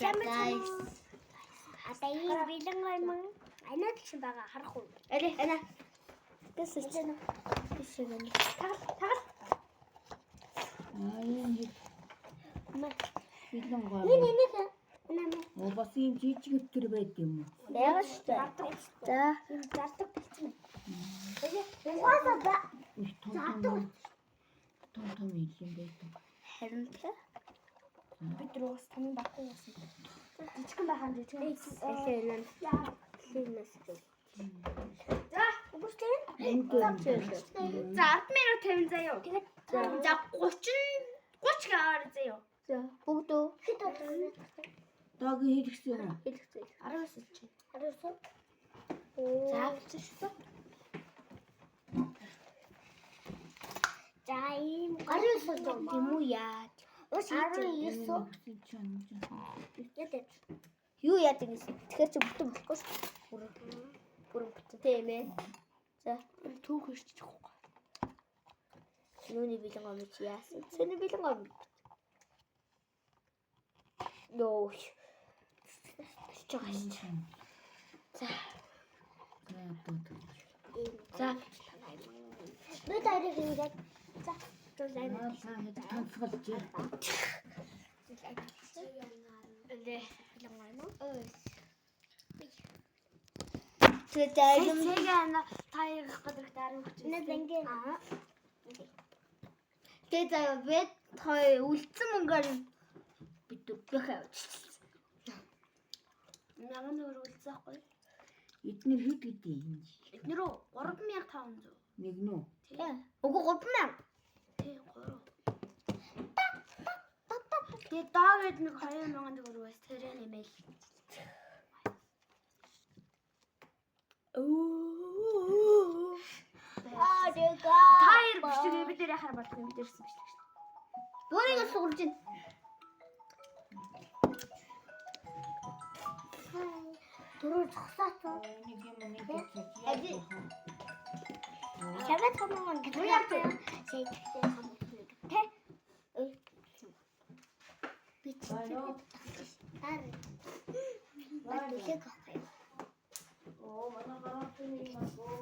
За guys. Одоо ийм бэлэн гайман анаад ч байгаа харах уу? Али ана. Тэс чи. Тэс гэнэ. Тагал тагал. Аа ийм хэд бэлэн гоо. Энэ энийг нэмэ. Оо бас ийм жижиг өтөр байд юм уу? Байгаа шүү дээ. За. Ийм зардаг бэлэн. Угаасаа ба Их том том том том юм байдаг. Харин тэ. бид рүү бас том байхгүй байсан. Жижигхэн байхan жижигхэн. Али ана. Линэс. За, өнгөрчлээ. Энд За, 10 минут 50 заяа. Тэгээд за 30 30 гаар заяа. За бүгдөө Хэд болов? Догийн хэрэгсэн юм уу? хэлэхтэй. 19 чинь. 19. За авчих шүү. За, ийм 19 юм уу яа? Ус 19. Яа. Юу яадаг юм? Тэгэхээр чи бүтэн болохгүй шүү. Бүрэн. Бүрэн бүтэн тийм ээ. За Түүх ирчих واخхой. юуны бэлэн гомж яасан? Цэний бэлэн гомж. Йоо. Болчих байгаа шүү. За. За. Бид хоёрыг ингээд за зулай. Тонцголж. Лээ. Тэгээ дайгам Тэгээ ана та ярих гэдэг дараа хүч. Нэг ингээд тэгээ заяа бид хоёр үлдсэн мөнгөөр бид дөрвөх авчихсан. 1000 төгрөг үлдсэн байхгүй. Эднэр хэд гэдэг юм? Эднэр үү 3500. Нэг нүү. Тий. Үгүй 3000. Тий 3. Тэгээ доогээд нэг 2000 төгрөг бас тэрэ нэмэл. Оо. Аа тэгээ. Та хоёр бичлэг бид нэр яхаар болдог юм бид ирсэн бичлэг шүү. Өөрийгөө сугарч байна. Дөрөв зогсоотоо. Нэг юм нэг гэж. Аги. Шаваад хамаа гэдэг яг шийдэгтэй хамаа. Тэ? Би чичээд таар. Батлыг авах. Оо манай гараатын юм аа.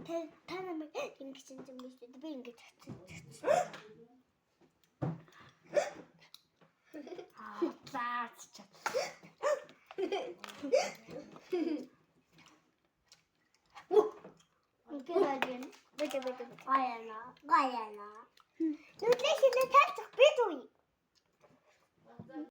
Тэ та намайг ингэж юм биш үү? Би ингэж очсон. Аа, заач чад. Би яаж юм? Бэдэ бэдэ. Гаяна, гаяна. Нүдлээ шилээ тайлцах би зүй.